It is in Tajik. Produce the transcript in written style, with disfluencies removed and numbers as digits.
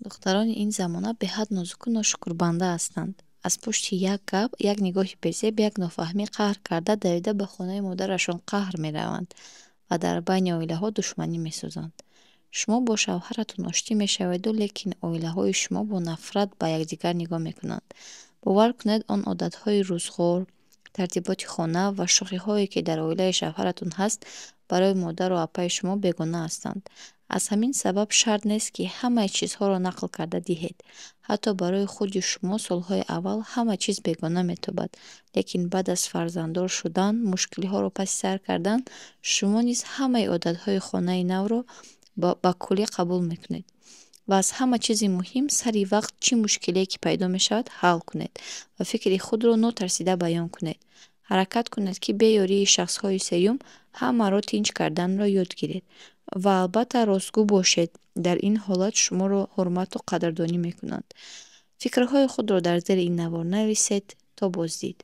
Духтарони ин замона беҳад нозуку ношукрбанда ҳастанд. Аз пушти як гап, як нигоҳи безеб, як нофаҳмӣ қаҳр карда, давида ба хонаи модарашон қаҳр мераванд ва дар байни оилаҳо душманӣ месозанд. Шумо бо шавҳаратон оштӣ мешаведу, лекин оилаҳои шумо бо нафрат ба якдигар нигоҳ мекунанд. Бовар кунед, он одатҳои рӯзғор, тартиботи хона ва шӯхиҳое, ки дар оилаи шавҳаратон ҳаст, барои модару апаи шумо бегона ҳастанд. Аз ҳамин сабаб шарт нест, ки ҳамаи чизҳоро нақл карда диҳед. Ҳатто барои худи шумо солҳои аввал ҳама чиз бегона метобад, лекин баъд аз фарзанддор шудан, мушкилиҳоро паси сар кардан, шумо низ ҳамаи одатҳои хонаи навро ба куллӣ қабул мекунед. Ва аз ҳама чизи муҳим, сари вақт чӣ мушкилие ки пайдо мешавад, ҳал кунед ва фикри худро нотарсида баён кунед. Ҳаракат кунед, ки бе ёрии шахсҳои сеюм ҳамаро тинч карданро ёд гиред. Ва албатта ростгӯ бошед, дар ин ҳолат шуморо ҳурмату қадрдонӣ мекунанд. Фикрҳои худро дар зери ин навор нависед. То боздид.